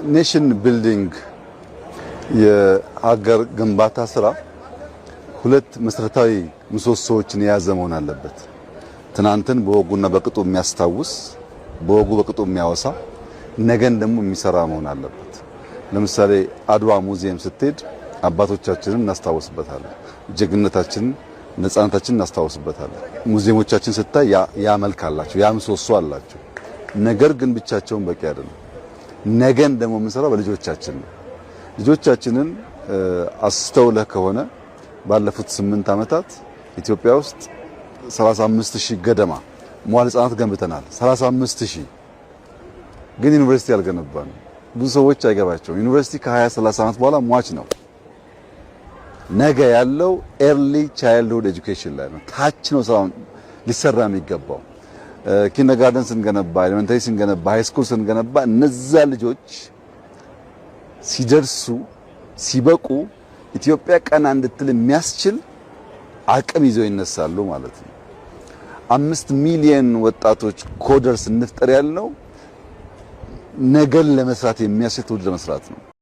Nation building፣ የሀገር ግንባታ ስራ ሁለት መሰረታዊ ምሰሶዎችን የያዘ መሆን አለበት። ትናንትን በወጉና በቅጡ የሚያስታውስ፣ በወጉ በቅጡ የሚያወሳ፣ ነገን ደግሞ የሚሰራ መሆን አለበት። ለምሳሌ አድዋ ሙዚየም ስትሄድ አባቶቻችንን እናስታውስበታለን፣ ጀግንነታችንን፣ ነጻነታችንን እናስታውስበታለን። ሙዚየሞቻችን ስታይ ያ መልክ አላቸው፣ ያ ምሰሶ አላቸው። ነገር ግን ብቻቸውን በቂ አይደለም። ነገን ደግሞ የምንሰራው በልጆቻችን ነው። ልጆቻችንን አስተውለህ ከሆነ ባለፉት 8 ዓመታት ኢትዮጵያ ውስጥ 35 ሺህ ገደማ መዋዕለ ሕጻናት ገንብተናል። 35 ሺህ ግን ዩኒቨርሲቲ አልገነባንም። ብዙ ሰዎች አይገባቸውም። ዩኒቨርሲቲ ከ20 30 ዓመት በኋላ ሟች ነው። ነገ ያለው early childhood education ላይ ነው። ታች ነው ስራውን ሊሰራ የሚገባው። Kindergarten ስንገነባ፣ elementary ስንገነባ፣ high school ስንገነባ እነዛ ልጆች ሲደርሱ፣ ሲበቁ ኢትዮጵያ ቀና እንድትል የሚያስችል አቅም ይዘው ይነሳሉ ማለት ነው። 5 ሚሊየን ወጣቶች coders እንፍጠር ያልነው ነገን ለመስራት የሚያስችል ትውልድ ለመስራት ነው።